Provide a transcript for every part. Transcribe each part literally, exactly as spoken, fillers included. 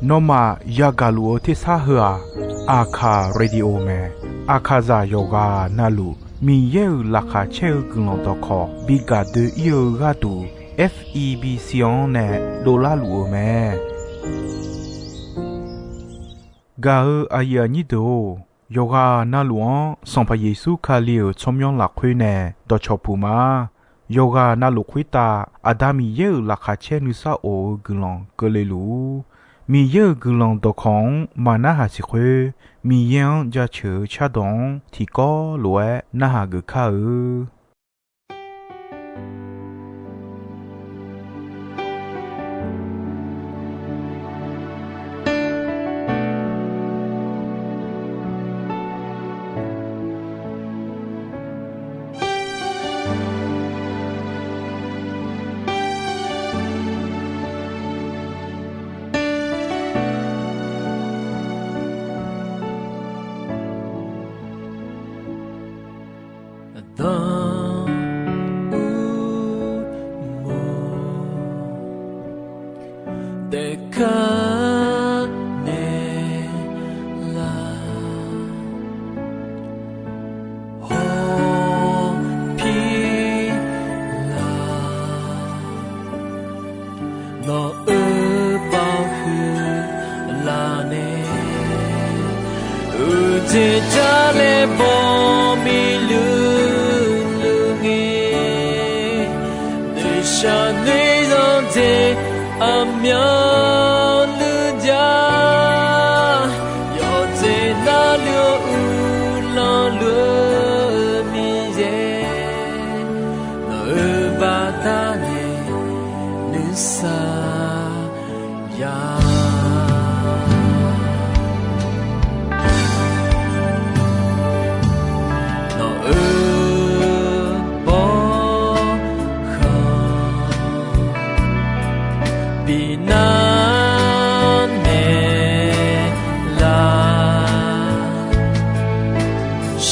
Nawmaf yagaq luf-eu tersar heu-aq, Aqkaq Radio mae. Aqkaqzaq yawqghaq navluf Miqyaer-euq laqkhaq caer-eu guiqlanq dawqkawq bi gaq doe-ir-eu gharduq, F E B C-anr nae dovlar luf-eu mae. Gaq-eu aqyuif aqnyir deuq-or, yawqghaq navluf-anr Sanqpaq Yeqsur Kali-euq tsawrmyanr lafkhoer nae dawqcawq puq ma. Yawqghaq navluf khoertav Aqda Miqyaer-euq laqkhaq caer nuisar of-eu guiqlanq keuvle luf-ur. Miqyaer-euq guiqlanq dawqkawq-anr maq narhaq siq khoer, Miqyaer-anr jaceuq-eu cardawq-anr tiqkawv lof-aer narhaq geuf kar-eu. Aqdan uqmov taef kar naeq laf, hawpir laf, nawq-euq baoq huiq laf nae, uqteq jar laer baw miqluq luq ngae, noeqshaq noeq zanq dzaeq aqmyanluf jav, yawqjeq navluf-eu uqlanq luf-eu Miqyaer, nawq-euq baqda nae nuisar ya. Nawq-euq bawrkhanq bi nar naeq laf,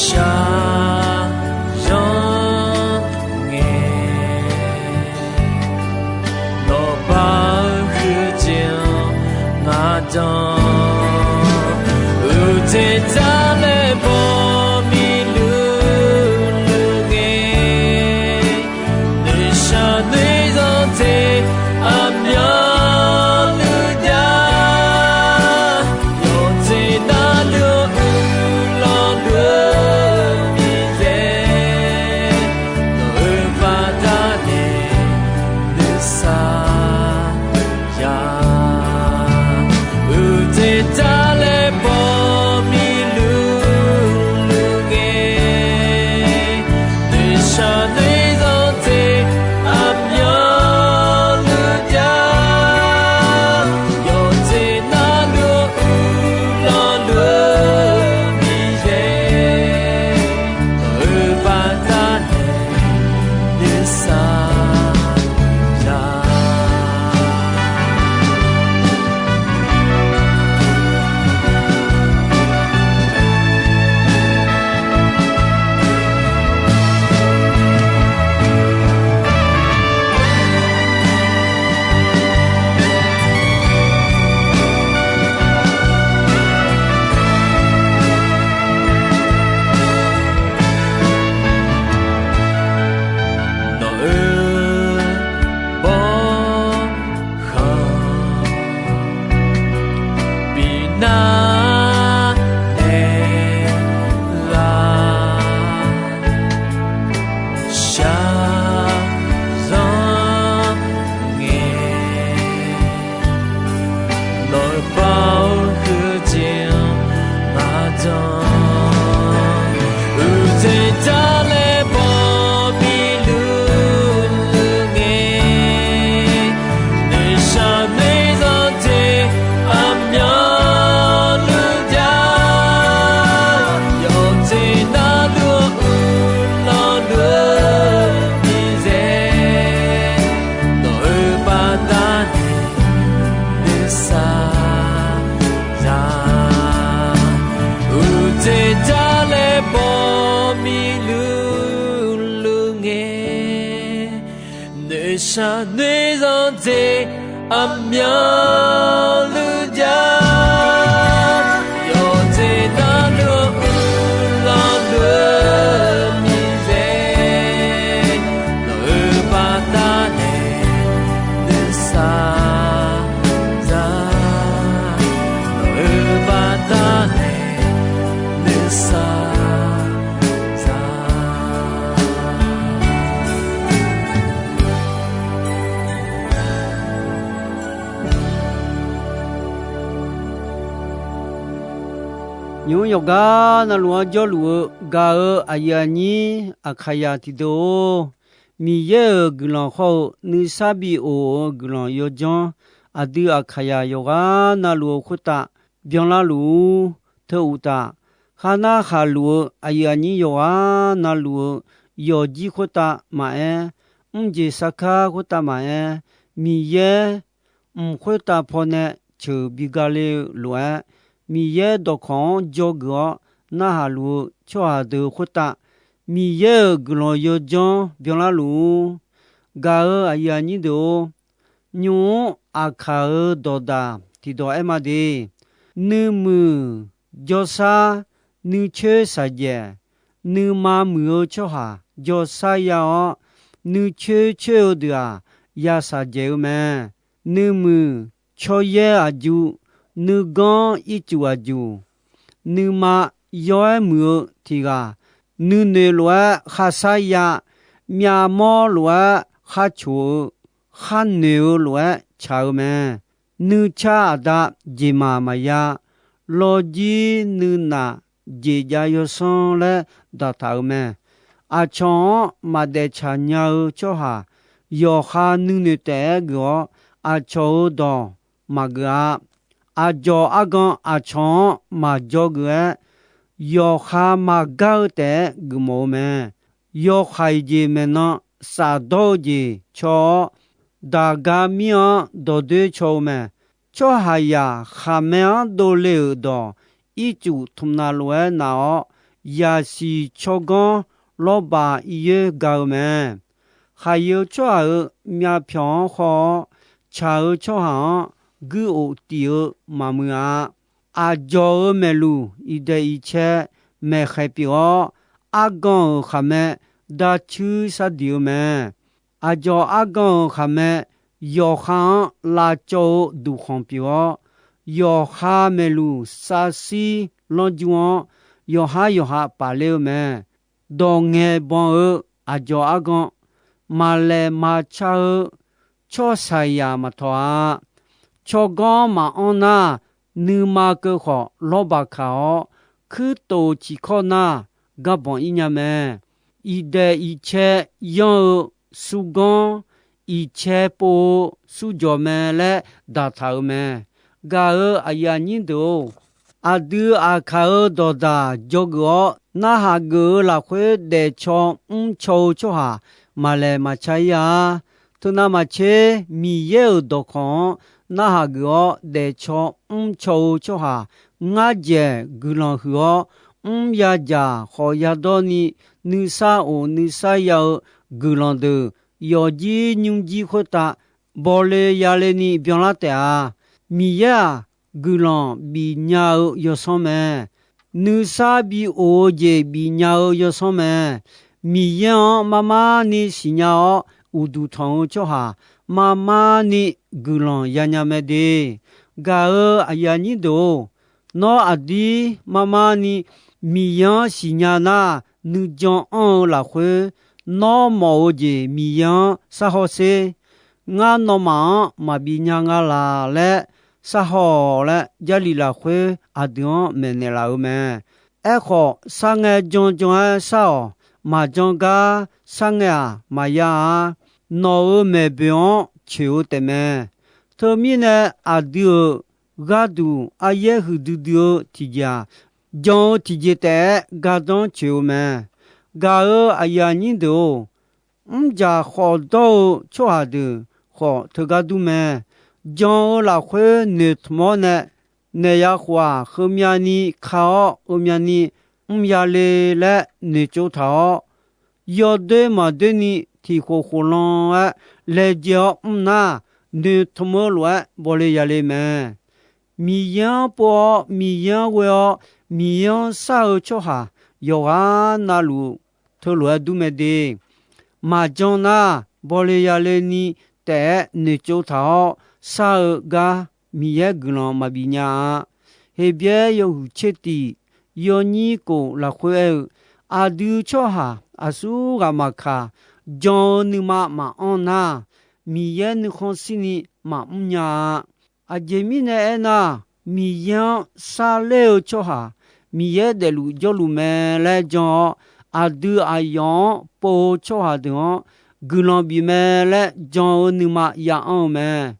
shaqzanr ngae, nawq baoq huiq jeq-anr ngaq danq, uqteq jar laer baw miqluq luq ngae, noeqshaq noeq zanq dzaeq aqmyanluf jav, yawqjeq navluf-eu uqlanq luf-eu Miqyaer, nawq-euq baqda nae nuisar ya. Uqteq jar laer baw miqluq luq ngae, noeqshaq noeq zanq dzaeq aqmyanluf jav, yawqjeq navluf-eu uqlanq luf-eu Miqyaer, nawq-euq baqda nae nuisar ya. Nawq-euq bawrkhanq bi nar naeq laf, shaqzanr ngae, nawq-euq baoq huiq jeq-anr ngaq danq, uqteq jar laer baw miqluq luq ngae, noeqshaq noeq zanq dzaeq aqmyanluf jav, yawqjeq navluf-eu uqlanq luf-eu Miqyaer, nawq-euq baqda nae nuisar ya. Uqteq jar laer baw miqluq luq ngae, noeqshaq noeq zanq dzaeq Aqmyanluf ja, yawqjeq navluf-eu uiqlanq deuq-eu miqyaer, nawq-euq baqdanae nuisar za, nawq-euq baqdanae nuisar za. Nymq-mr yawqgar navluf-anr jawrluf-eu gaq-eu aqyuif aqnyir Aqkaqyaq tiqdeuq-or, Miqyaer-euq guiqlanq hawr-eu nuisar bi of-eu guiqlanq yawdzanr aqdui Aqkaqyaq yawqghaq navluf-eu khoertav byanlar luf-ur. Teu uqtaf, khar narhaq luf-eu aqyuif aqnyir yawqghaq navluf-eu yawqjir khoertav maqaer, mrjeq sarkar khoertav maqaer, Miqyaer mq khoertav pawnae ceuq bi gale-eu lof-aer, Miqyaer dawqkawq-anr dzawgeuf-awr narhaq luf-eu tsawrhaq deuq khoertav, Miqyaer-euq guiqlanq yawdzanr byanlar luf-ur. Gaq-eu aqyuif aqnyir deuq-or, nymq-mr Aqkaq-euq dawqdaq tiqdawq aer ma de. Nuimuiq jawrshar nuicoer shaqjaeq, nuima muiq-eu tsawrhaq jawrshar ya-awr, nuicoer coer-eu deuq-aq, ya shaqjaeq-eu mae. Nuimuiq tsawryaer aqjuq, nuiganr ircuf aqjuq, nuima yaw-aer muiq-eu tiq ghaq, nuinoeq lof-aer kharshar ya, myavmawr lof-aer kharcoq-eu, kharnoeq-eu lof-aer tsaq-eu mae. Nuicar aqda jeqmaq maqya, lawrjir nuinaf jeqjav yawsanr laer daqtaq-euq mae. Aqcawq-anr maqdaef tsaq nya-eu tsawrhaq, yawqha nuinoeq taef-aer geuf-awr, aqcawq-euq dawq maqgeuf-a. Aqdzawq argan aqcawq-anr maqdzawgeuf-aer, yawqha maqgar-eu taef-aer geufmawf-eu mae. Yawhaiq jeq maeqnan safdawr-eu jeq caw-awr, daqga mir-anr dawqdoer caw-eu mae. Tsawrhaqzaq khaqmae-anr dovle-euq dawq ircuf tmqnav lof-aer naf-awr, yaqsiq tsawrganr lawrbaq ir yoer ga-eu mae. Khaqyeu tsawrhaq-euq myavpyawq-anr haw-awr, tsaq-eu tsawrhaq-anr guir of tif-eu maqmuiq-a. Aqdzawq-euq maeqluq iqdaeq iqcae maeqkhaeq pyeuf-awr, argan-euq khaqmae darcuir shardiq-eu mae. Aqdzawq argan-euq khaqmae yawqha-anr lavcawv-eu duqkhanq pyeuf-awr, yawqha maeqluq savshir lanrjur-anr yawqhar yawqha pafler-eu mae. Dawq ngaeqbanq-eu aqdzawq argan, maqlaeq maqcar-eu tsawrhaqzaq maqtawq-a. Tsawrganr maqanr nar, nuima keuv khawf lawrbaq kaq-awr, kuirtof ciqkawr nar, garbanq ir nya mae. Iqdaeq iqcae yanr-eu surganr, iqcae pov-eu surjawq mae laer daqtaq-euq mae. Gaq-eu aqyuif aqnyir deuq-or, aqdui Aqkaq-euq dawqdaq dzawgeuf-awr narhaq geuf-eu lafkhoer daefcaw mrcaw-eu tsawrhaq maqlaeq maqcar ir-a. Teunav maqtser, Miqyaer-euq dawqkawq-anr narhaq geuf-awr daefcaw mrcaw-eu tsawrhaq, ngar dzaeq guiqlanq huiq-awr, mr ya dzaq khawf yadawr ni, nuisar of nuisar ya-eu guiqlanq deuq, yawqjir nymrjir khoertav bawle yale ni byanlar taef-a. Miqyaer-aq, guiqlanq bifnya-eu yawsanr mae. Nuisar bi of-eu jeq bifnya-eu yawsanr mae. Miqyaer-anr mar mar ni siqnya-awr uqduq tanq-eu tsawrhaq, mar mar ni guiqlanq yanya mae de. Gaq-eu aqyuif aqnyir deuq-or, nawr aqdir mar mar ni Miqyaer-anr siqnya nar, nuijan anr-eu lafkhoer, nawr mawf-eu jeq Miqyaer-anr sharhaw sher. Ngar nawmaf-anr maqbi nya nga laq laer sharhaw-awq laer, Jarlif lafkhoer aqdui-anr maeqnaeq laf-euq mae. Aerkhawf, sharngae jan jan-aer shar-awq. Maqjan gar sharngae-aq, maqya-a. Nawq-euq maeqboeq-anr coeq-eu taefmae. Teumirnae, aqdui-euq gharduq aryaer huiqdui dui-eu tiqjeq-aq, jan-eu tiqjeq taef-aer gardanr coeq-eu mae. Gaq-eu aqyuif aqnyir deuq-or, mrjaq khawf dawr-eu tsawrhaq deuq khawf teugar dur mae. Jan-eu lafkhoer noeqtmq-awr nae, naeq ya khof-aq, heumya ni ka-awr, heumya ni mr ya le laer noeqtsov taq-awr, yawdoer maqdoer ni tiq khof khof lan-aer laejae-awr mr nar, noeqtmq-eu lof-aer bawle yale mae. Miqyaer-anr pov-awr, Miqyaer-anr ghoe-awr, Miqyaer-anr shar-eu tsawrhaq yawqghaq navluf teulof-aer dur mae de. Maqjan nar, bawle yale ni taef-aer noeqtsov taq-awr shar-eu gar Miqyaer guiqlanq maqbif nya-a. Heqbyaer yawhuiq tser tiq yawnyir kof lafkhoer aer-eu, aqdui tsawrhaq aqsur ghaq maqkaq, jan-eu nuima maqanr nar, Miqyaer nuikhanr shirni maqmr nya-a. Aqjeq mirnae aernar, Miqyaer-anr sharler-eu tsawrhaq Miqyaer daefluf jawrluf mae laer jan-awr, aqdui aqyawf-anr pov-eu tsawrhaq deuq-anr guiqlanq bif mae laer jan-eu nuima ya anr-eu mae.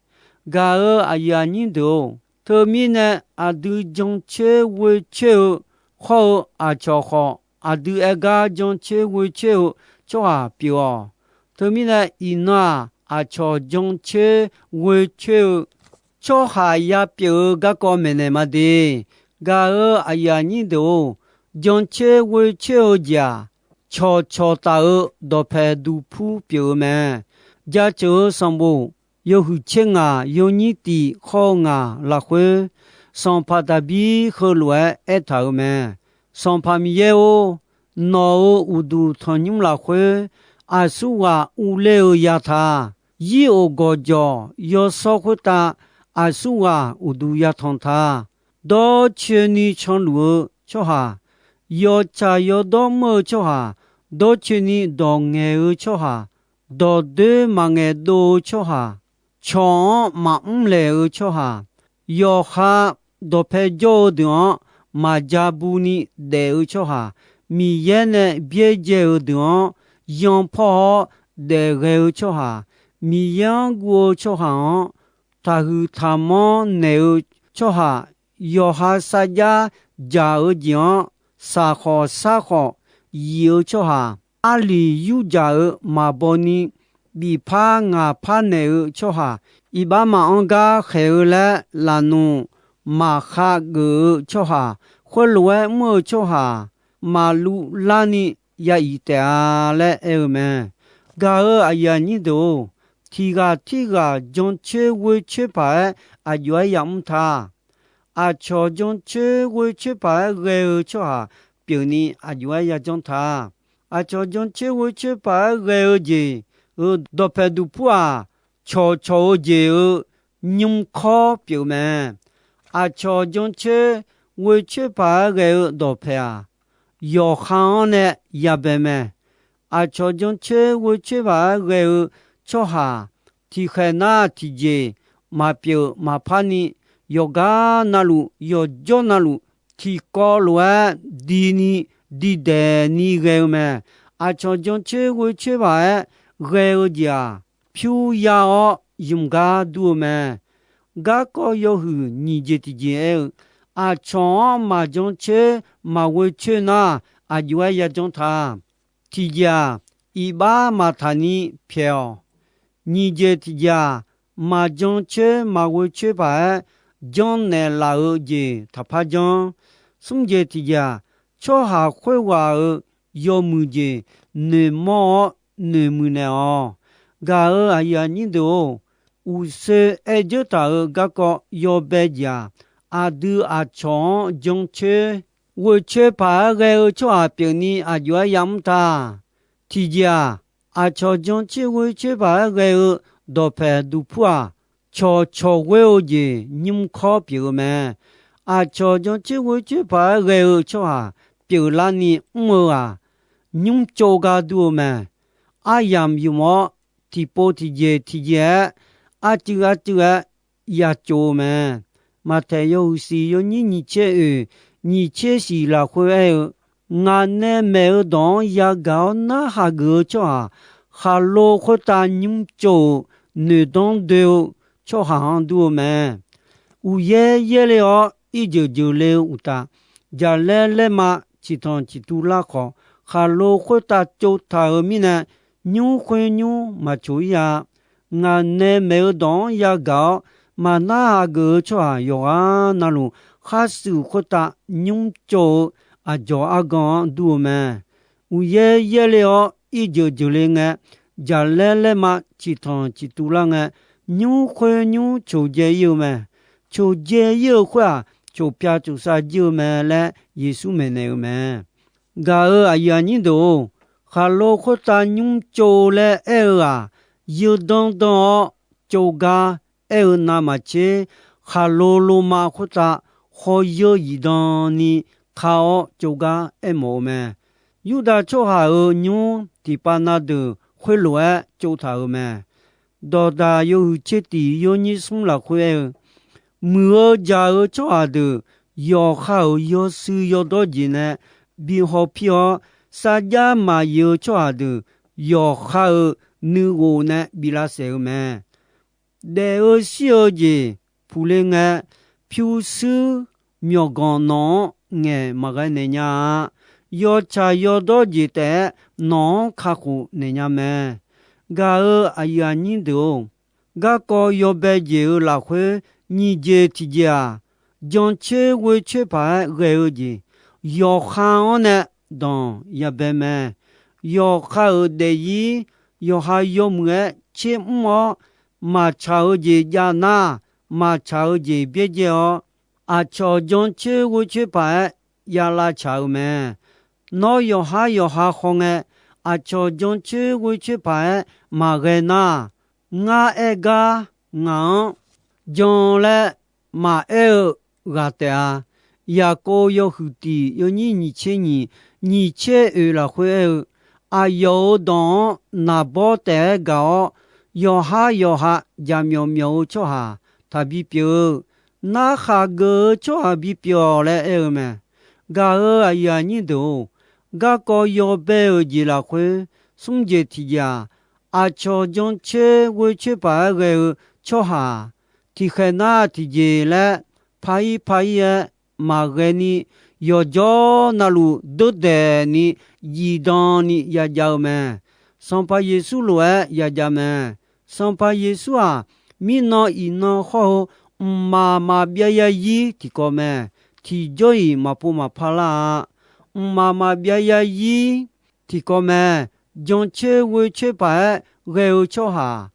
Gaq-euq aqyuif aqnyir deuq-or, teumirnae aqdui jancoer ghoecoer-eu hawr-eu aqcawq khawf, aqdui aer gar jancoer ghoecoer-eu tsawrhaq pyeuf-awq. Teumirnae iqnan-aq, aqcawq jancoer ghoecoer-eu tsawrhaq yapyeuf-eu garkawv maeqnaeq ma de. Gaq-euq aqyuif aqnyir deuq-or, jancoer ghoecoer-eu jeq-aq, cawqcawq taf-eu dawqpae duqpur pyeuf-eu mae. Jaceuq-eu sanqbof yawhuiq tser ngaq yawnyir tiq hawr-eu ngaq lafkhoer, sanqpaq Daqbir heulof-aer aertaq-euq mae. Sanqpaq Miqyaer-or, nawq-euq uqduq tanqnymr lafkhoer aqsurghaq urler-eu ya ta. Yir of gawqjawq yawshawr khoertav aqsurghaq uqduq yatanq ta. Dawrcoeni canluf-eu tsawrhaq, yawtsaq yawdawr mr-eu tsawrhaq, dawrcoeni dawq ngaeq-eu tsawrhaq, dawqdoer maqngaeq dov-eu tsawrhaq, cawq-anr maqmr laeq-eu tsawrhaq, yawqha dawqpae jawr-eu deuq-anr maqja bu ni daef-eu tsawrhaq, Miqyaer nae byaerdzae-euq deuq-anr yanpawr-awr daef ghae-eu tsawrhaq, Miqyaer-anr guv-eu tsawrhaq-anr taqhuiq taqmanr naeq-eu tsawrhaq, yawqha sarjax dzaq-eu jeq-anr saqkhawf sarkhawf yif-eu tsawrhaq, arliq yurdzaq-eu maqbaw ni bifpar ngaqpar naeq-eu tsawrhaq, iqbax maqanr gar khaeq-eu laer lafnuq maqkhav geuf-eu tsawrhaq, khoerlof-aer mr-eu tsawrhaq maqluv larni ya iq taef-a laer aer-eu mae. Gaq-euq aqyuif aqnyir deuq-or, tiq ghaq tirghaq jancoer ghoecoer paq-aer aqjox-aer yamr ta. Aqcawq jancoer ghoecoer paq-aer ghae-eu tsawrhaq pyeufni aqjox-aer yajanr ta. Aqcawq jancoer ghoecoer paq-aer ghae-eu jeq-euq dawqpae duqpur-aq, cawqcawq-eu jeq-euq nymrkawr pyeuf mae. Aqcawq jancoer ghoecoer paq-aer ghae-eu dawqpae-aq, yawqha-anr nae yabae mae. Aqcawq jancoer ghoecoer paq-aer ghae-eu tsawrhaq, tiqkhaeq nar tiqjeq maqpyeuf maqpar ni, yawqgar navluf yawqjawr navluf tiqkawv lof-aer dini diqdaeq ni ghae-eu mae. Aqcawq jancoer ghoecoer paq-aer ghae-eu jeq-aq, pyur ya-awr ymq gar dur-eu mae. Garkawv yawhuiq nyiq jeq tiqjeq aer-eu, aqcawq-anr maqjan coer maqghoe coer nar, aqjox-aer yajanr ta. Tiqjeq-aq, iqbax maqtaq ni pyaeq-awq. Nyiq jeq tiqjeq-aq, maqjan coer maqghoe coer paq-aer janrnaeq laf-eu jeq taqpar janr. Smr jeq tiqjeq-aq, tsawrhaq khoerghaq-euq yawmuiq jeq noeqmawr-awr noeqmuiq naeq-awq. Gaq-euq aqyuif aqnyir deuq-or, uqshoe aer dzeur taq-euq garkawv yawbae jeq-aq, aqdui aqcawq-anr jan coer ghoe coer paq-aer ghae-eu tsawrhaq pyeufni aqjox-aer yamr ta. Tiqjeq-aq, aqcawq jan coer ghoe coer paq-aer ghae-eu dawqpaeq duqpur-aq, cawqcawq ghoer-eu jeq nymr kawr pyeuf-eu mae. Aqcawq jan coer ghoe coer paq-aer ghae-eu tsawrhaq pyeuflarni mr-eu-aq, nymr tsov gar dur-eu mae. Aryamq ymq-awr, tiqpov tiqjeq tiqjeq-aer, arcuiv arcuiv-aer ya tsov-eu mae. Maqtaeq yawhuiq siq yawnyir nyiq tser oeq, nyiq tser siq lafkhoer aer-eu, ngaq nae maeq-eu dawq-anr yagaq-awr narhaq geuf-eu tsawrhaq, khaqlo khoertav nymr tsov-euq noeqdanr doe-eu tsawrhaq-anr dur-eu mae. Uqyaer yaerle-awr irjeuq jeuqle-eu uqtaf, jaqlaer laerma ciqtanq ciqtuv lar khawf, khaqlo khoertav tsovtaq-euq mirnae, nymr khoer nymr maqcoq-ir-a. Ngaq nae maeq-eu dawq-anr yagaq-awr maqnar hageuf-eu tsawrhaq yawqghaq navluf, kharshuif khoertav nymr tsov-eu aqdzawq argan-anr dur-eu mae. Uqyaer yaerle-awr irjeuq jeuqle ngae, jaqlaer laerma ciqtanq ciqtuv lar ngae, nymr khoer nymr coqdzae ir-eu mae. Coqdzae ir-eu khoer-aq, coqpya coqsav jir-eu mae laer Yeqsur maeqnaeq-eu mae. Gaq-euq aqyuif aqnyir deuq-or, khaqlo khoertav nymr tsov laer aer-eu-aq, yeudanr danr-awr tsov gar aer-eu navmaqtser, khaqlo loma khoertav khawr yeur zifdan ni ka-awr tsov gar aermawf-eu mae. Yurdav tsawrhaq-euq nymr tiqpav na deuq khoerlof-aer tsovtaq-euq mae. Dawqdaq yawhuiq tser tiq yawnyir smr lafkhoer aer-eu, muiq-eu jaq-eu tsawrhaq deuq yawqha-euq yawshuif yawdawr jeq nae bi hawpir-awr, sarjax maqyif-eu tsawrhaq deuq yawqha-euq nuighof nae bi lavsaef-eu mae. Daef-eu shir-eu jeq puqle ngae, pyurshuir myawqganq nawq-anr ngaeq maqghae naeq nya-a. Yawtsaq yawdawr jeq taef-aer nawq-anr kakhof naeq nya mae. Gaq-euq aqyuif aqnyir deuq-or, garkawv yawbae jeq-euq lafkhoer nyiq jeq tiqjeq-aq, jancoer ghoecoer paq-aer ghae-eu jeq yawqha-anr nae danq yabae mae. Yawqha-euq daefzir yawqha yawmuiq-aer tser mr-awr, maqtsaq-eu jeq jav nar, maqtsaq-eu jeq byaerdzae-awr, aqcawq jancoer ghoecoer paq-aer ya lavtsaq-eu mae. Nawr yawqhar yawqha khawngae, aqcawq jancoer ghoecoer paq-aer maqghae nar, ngar aer gar ngaq-anr jan laer maqaer-eu ghaq taef-a. Yaqkov yawhuiq tiq yawnyir nyiq tser nyiq, nyiq tser oeq lafkhoer aer-eu, aqyawf-euq dawq-anr naqbawr taef-aer gaq-awr, yawqhar yawqha jaqmyawf myawf-eu tsawrhaq taqbi pyeuf-eu, narkhaq geuf-eu tsawrhaq bipyeuf-awq laer aer-eu mae. Gaq-euq aqyuif aqnyir deuq-or, garkawv yawbae-euq jeq lafkhoer smr jeq tiqjeq-aq, aqcawq jancoer ghoecoer paq-aer ghae-eu tsawrhaq tiqkhaeq nar tiqjeq laer, paq-ir paq-ir-aer maqghae ni, yawqjawr navluf deurdaeq ni, zifdan ni yajav-eu mae. Sanqpaq Yeqsur lof-aer yajav mae. Sanqpaq Yeqsur-aq, mirnan iqnan hawr-eu mqmaq maqbyav zarzir tiqkawv mae. Tiqjawr-iq maqpov maqpar lar-a. Mqmaq maqbyav zarzir tiqkawv mae. Jancoer ghoecoer paq-aer ghae-eu tsawrhaq,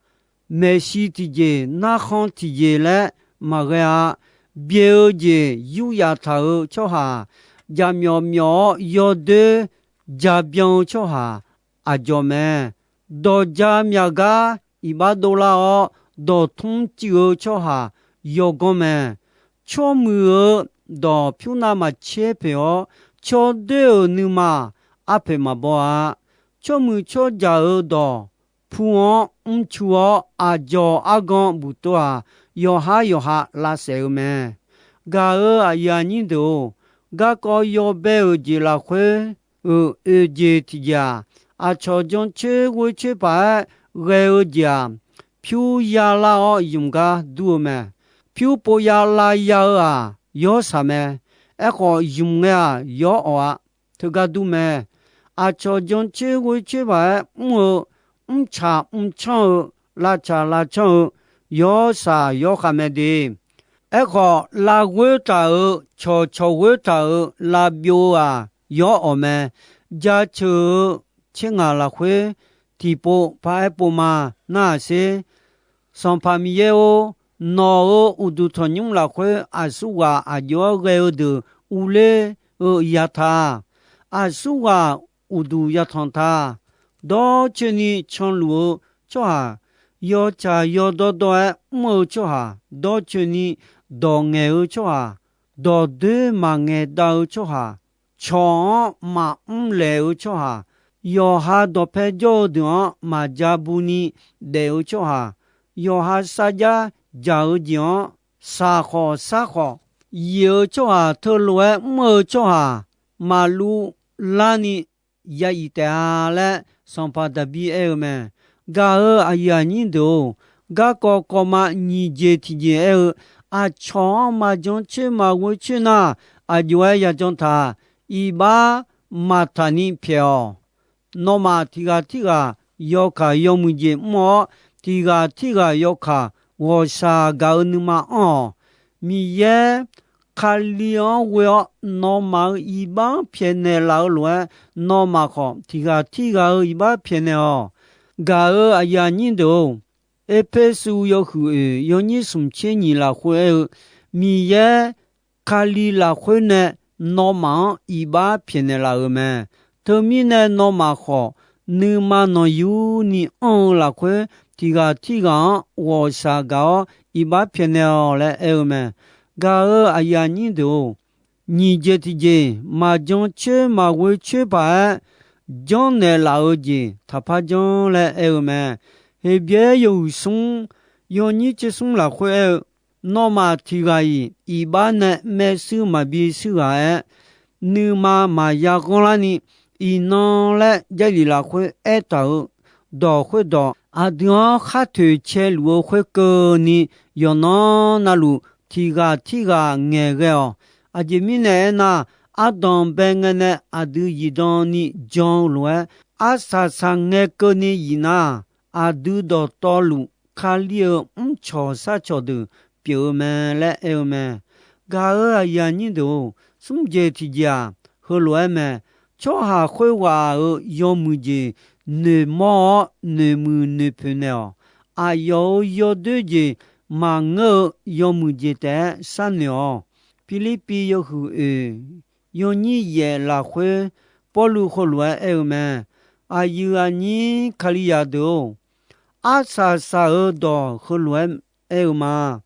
maeqshi tiqjeq narkhan tiqjeq laer maqghae-a. Byaeq-eu jeq yuryaf taq-euq tsawrhaq, jaqmyawf myawf-awr yawdoer jabyan-eu tsawrhaq aqdzawq mae. Dawqja myaq gar iqbax dovlar-awr, dawqtmr cuiv-eu tsawrhaq yawganr mae. Tsawrmuiq-euq dawq pyur navmaqtser poeq-awr, tsawrdoer-euq nuima arpoeq maqbaw-a. Tsawrmuiq tsawrjaq-euq dawq pu-anr mrcu-awr, aqdzawq argan buq tov-aq, yawqhar yawqha lavsaef-eu mae. Gaq-euq aqyuif aqnyir deuq-or, garkawv yawbae-euq jeq lafkhoer-euq oeq jeq tiqjeq-aq, aqcawq jancoer ghoecoer paq-aer ghae-eu jeq-aq, pyur ya lar-awr ymq gar dur-eu mae. Pyur pov ya lav ya-eu-aq, yawrsaq mae. Aerkhawf, ymq ngae-aq, yawr awq-a. Teugar dur mae. Aqcawq jancoer ghoecoer paq-aer mr-eu, mrtsaq mrcanr-eu, lavtsaq lavcanr-eu, yawrsaq yawrkhav mae de. Aerkhawf, lavghoer taq-euq cawqcawq ghoer taq-euq lavbyov-eu-aq, yawr awq mae. Jaceuq-eu tser ngaq lafkhoer tiqpov paraer pov ma. Nar-aq sher, Sanqpaq Miqyaer-or, nawq-euq uqduq tanqnymr lafkhoer aqsurghaq aqjox-aer ghae-eu deuq urler-eu ya ta. Aqsurghaq uqduq yatanq ta. Dawrcoeni canluf-eu tsawrhaq, yawtsaq yawdawr dawr-aer mr-eu tsawrhaq, dawrcoeni dawq ngaeq-eu tsawrhaq, dawqdoer maqngaeq dav-eu tsawrhaq, cawq-anr maqmr laeq-eu tsawrhaq, yawqha dawqpae jawr-eu deuq-anr maqja bu ni daef-eu tsawrhaq, yawqha sarjax jaq-eu jeq-anr saq khawf sar khawf yif-eu tsawrhaq, teulof-aer mr-eu tsawrhaq, maqluv larni ya yif taef-a laer, Sanqpaq Daqbir aer-eu mae. Gaq-euq aqyuif aqnyir deuq-or, garkawv kawv ma nyiq jeq tiqjeq aer-eu, aqcawq-anr maqjan coer maqghoe coer nar, aqjox-aer yajan taq. Iqbax maqtaq ni pyaeq-awq. Nawmaf tiq ghaq tirghaq yawkaq yawmuiq jeq mr-awr, tiq ghaq tirghaq yawkaq ghawqshaq gaq-eu nuima anr-awq. Miqyaer Kali-anr ghoe-awr nawmaf-euq iqbax-anr pyaeqnaeq laf-eu lof-aer, nawmaf khawf tiq ghaq tirghaq-euq iqbax pyaeqnaeq-awq. Gaq-euq aqyuif aqnyir deuq-or, Erpersu yawhuiq oeq yawnyir smq tser nyiq lafkhoer aer-eu, Miqyaer Kali lafkhoer nae nawmaf-anr iqbax pyaeqnaeq laf-euq mae. Teumirnae nawmaf khawf, nuima nanqyurni anr-eu lafkhoer, tiq ghaq tirghaq-anr ghawqshaq gaq-awr iqbax pyaeqnaeq-awq laer aer-eu mae. Gaq-euq aqyuif aqnyir deuq-or, nyiq jeq tiqjeq maqjan coer maqghoe coer paq-aer janrnaeq laf-eu jeq taqpar janr laer aer-eu mae. Heqbyaer yawhuiq smr yawnyir tser smr lafkhoer aer-eu, Nawmaf tiq ghaq-iq iqbax nae maershuir maqbi shuir ghaq-aer, nuima maqya ghanrlarni, iqnan laer Jarlif lafkhoer aertaq-euq dawq khoerdawq aqdui-anr khar toeq caeluf-eu khoerkeuvni, yawqnan navluf tiq ghaq tirghaq ngaeqghae-awq. Aqjeq mirnae aernar, ardanq bae ngae nae aqdui zifdan ni jan-eu lof-aer, arsaq saqngae keuvni zifnar, aqdui dawqtawvluf Kali-euq mrcawq sarcawq deuq pyeuf-eu mae laer aer-eu mae. Gaq-euq aqyuif aqnyir deuq-or, smr jeq tiqjeq-aq, heulof-aer mae. Tsawrhaq khoerghaq-euq yawmuiq jeq noeqmawr-awr, noeqmuiq noeqpoeq naeq-awq. Aqyawf-euq yawdoer jeq maqngeur-eu yawmuiq jeq taef-aer sharnoeq-awq. Pirlirpiv yawhuiq oeq yawnyir yaef lafkhoer, Pawrluv heulof-aer aer-eu mae. Aqyuif aqnyir Kalizaq deuq-or, arsaq saq-eu dawq heulof-aer aer-eu ma.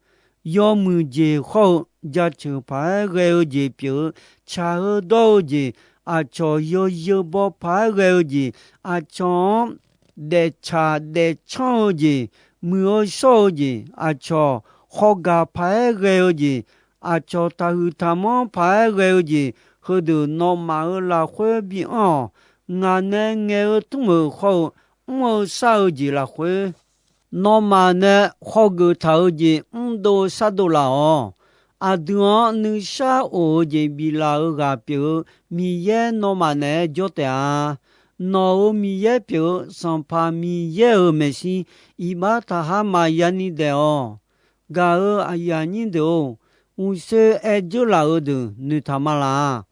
Yawmuiq jeq khawr-eu jaceuq paq-aer ghae-eu jeq pyeuf-eu, tsaq-eu dawr-eu jeq, aqcawq yawzeu baw paq-aer ghae-eu jeq, aqcawq-anr daeftsaq daefcanr-eu jeq, muiq-eu shawr-eu jeq, aqcawq khawgaq paq-aer ghae-eu jeq, aqcawq taqhuiq taqmanr paq-aer ghae-eu jeq, heudeuq nawmaf-euq lafkhoer bianr-awq. Ngaq nae ngaeq-eu tmr-euq khawr-eu mr-eu shar-eu jeq lafkhoer, nawmaf nae khawgeuf taq-eu jeq mrdov shardov laf-awq. Aqdui-anr nuishar of-eu jeq biflaf-eu ghaq pyeuf-eu Miqyaer nawmaf naeq-aer jawr taef-a. Nawq-euq Miqyaer pyeuf-eu Sanqpaq Miqyaer-euq maeqshi iqbax taqhar maqya ni daef-awq. Gaq-euq aqyuif aqnyir deuq-or, uqshoe aer dzeur laf-eu deuq noeqtaq ma laq.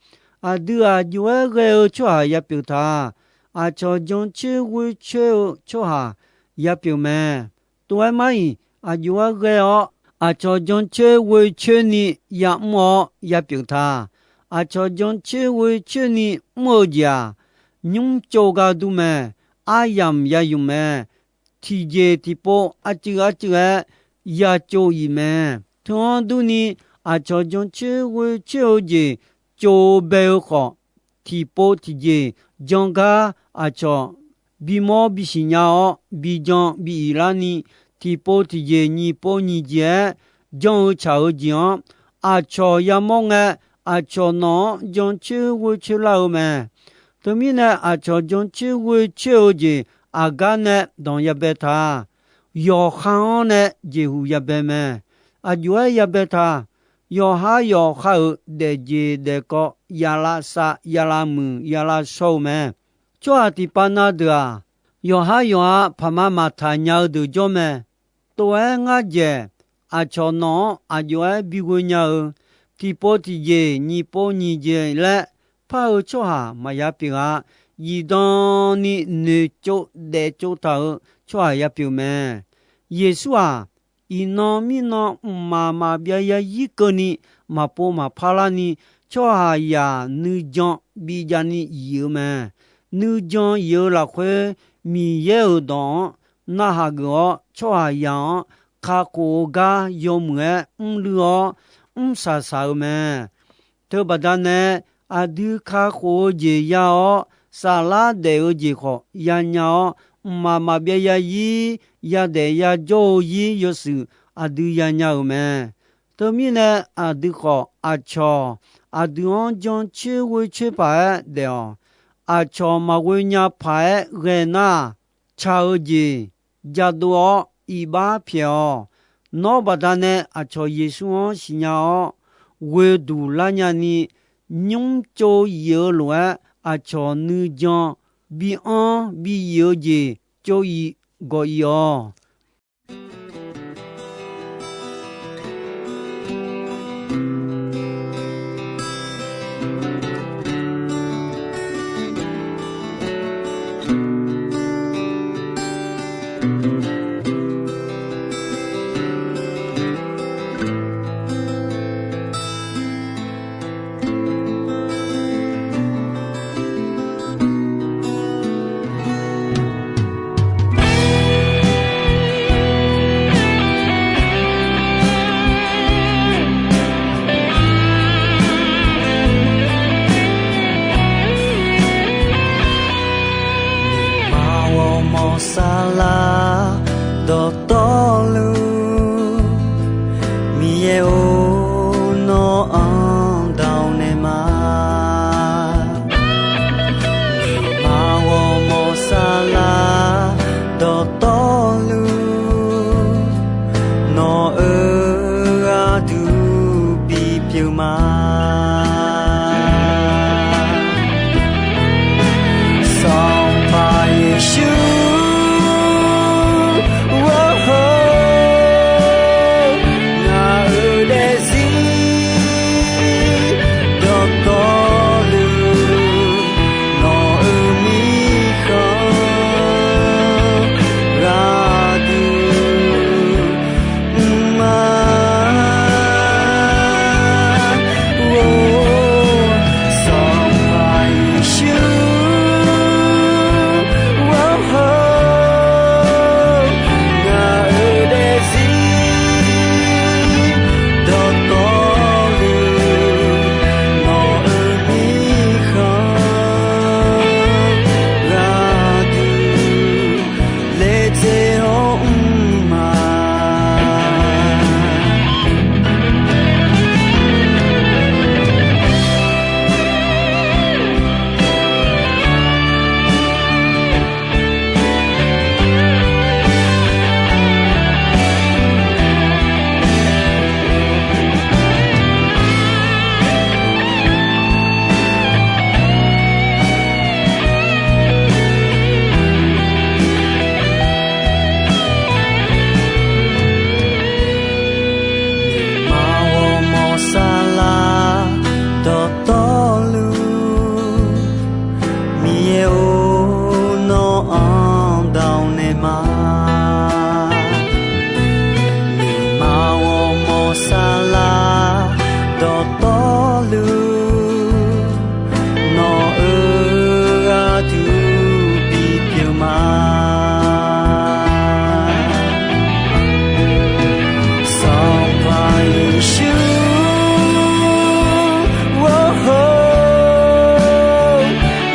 Aqdui aq jov-aer ghae-eu tsawrhaq yapyeuf ta. Aqcawq jancoer ghoercoer-eu tsawrhaq yapyeuf mae. Tov-aer mar-iq, aq jov-aer ghae-awr, aqcawq jancoer ghoercoer ni ya'mr-awr yapyeuf ta. Aqcawq jancoer ghoercoer ni mr-eu jeq-aq, nymr tsov gar dur mae. Aryamq yayuf mae. Tiqjeq tiqpov arcuiv arcuiv-aer yacov-iq mae. Teu-anr durni, aqcawq jancoer ghoercoer-eu jeq tsov bae-eu khawf, tiqpov tiqjeq jan gar aqcawq bimawr bisiq nya-awr, bijan bi-iq larni, tiqpov tiqjeq nyiq pov nyiq jeq-aer jan-eu tsaq-eu jeq-anr, aqcawq yamawr ngae, aqcawq nawq-anr jancoer ghoercoer lar-eu mae. Teumirnae, aqcawq jancoer ghoercoer-eu jeq aqgar nae danq yabae ta. Yawqha-anr nae jeqhuq yabae mae. Aq jov-aer yabae ta. Yawqhar yawqha-euq daefjeq daefkawv yalav sav yalav muiq yalav shaw-eu mae. Tsawrhaq tiqpav na deuq-aq, yawqhar yawqha paqma maqtaq nya-eu deuq jawr mae. Tov-aer ngar dzaeq, aqcawq nawq-anr aq jov-aer bighoe nya-eu, tiqpov tiqjeq nyiq pov nyiq jeq laer par-eu tsawrhaq maqya pyeuf-a. Zifdan ni noeqtsov daeftsov taq-euq tsawrhaq yapyeuf mae. Yeqsur-aq, iqnan mirnan mqmaq maqbyav yazir keuvni maqpov maqpar larni, tsawrhaqzaq nuijan bijav ni yif-eu mae. Nuijan yif-eu lafkhoer, Miqyaer-euq dawq-anr narhaq geuf-awr, tsawrhaqzaq-anr kakhof-eu gar yawmuiq-aer mrluiv-awr, mrsaq saq-eu mae. Teubaqda nae, aqdui kakhof-eu jeq ya-awr, saflar daef-eu jeq khawf yanya-awr, mqmaq maqbyav yazir yadaef yajawr-eu zir yawshuif aqdui yanya-euq mae. Teumirnae, aqdui khawf aqcawq aqdui-anr jancoer ghoercoer paq-aer daef-awq. Aqcawq maqghoe nya paq-aer ghae nar, tsaq-eu jeq jadov-awr iqbax pyaeq-awq. Nawr baqdanae aqcawq Yeqsur-anr siqnya-awr, ghoeduq lar nyani, nymr tsov yif-eu lof-aer aqcawq nuijan bianr biyif-eu jeq tsov yif gawq yif-awq. ma. Sanqpaq Yeqsur, or-or, ngaq-euq daefzir dawqtawvluf, nawq-euq mirkhanq gharduq mr ma. Or, Sanqpaq Yeqsur, or-or, ngaq-euq daefzir dawqtawvluf, nawq-euq mirkhanq gharduq laedzae-awr mr ma. Nuima ghawrmawr saflar dawqtawvluf, Miqyaer-or, nawr-anr dawq naeq ma. Nuima ghawrmawr saflar dawqtawvluf, nawq-euq gharduq bipyeuf ma. Sanqpaq Yeqsur, or-or,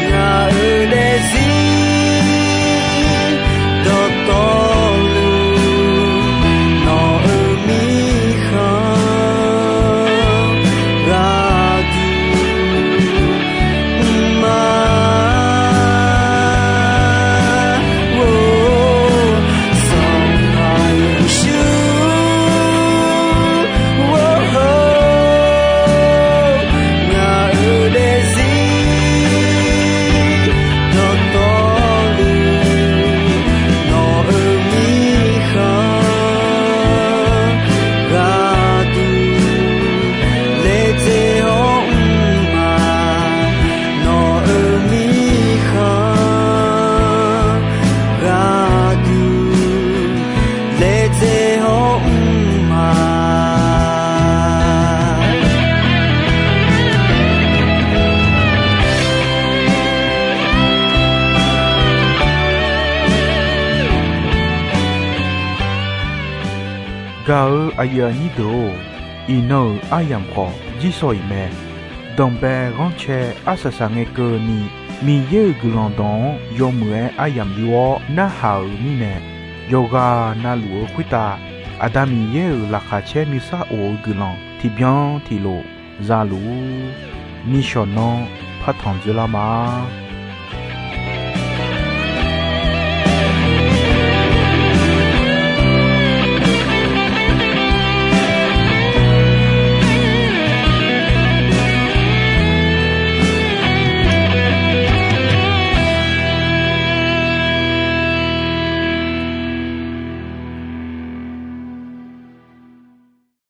ngaq-euq daefzir dawqtawvluf, nawq-euq mirkhanq gharduq mr ma. Or, Sanqpaq Yeqsur, or-or, ngaq-euq daefzir dawqtawvluf, nawq-euq mirkhanq gharduq laedzae-awr mr ma. Nawq-euq mirkhanq gharduq laedzae-awr mr ma. Gaq-eu aqyuif aqnyir deuq-or, iqnan-euq aryamq khawf jirsawq iq mae. Danqbae ghanrcae arsaq saq ngae keuvni, Miqyaer-euq guiqlanq dawq-anr yawmuiq-aer aryamq yur-awr narhaq-euq mirnae, yawqghaq navluf-eu khoertav Aqda Miqyaer-euq laqkhaq caer nuisar of-eu guiqlanq tiqbyan tiqlof za luf-ur. Nishawq nanr partanq dzoerlar ma.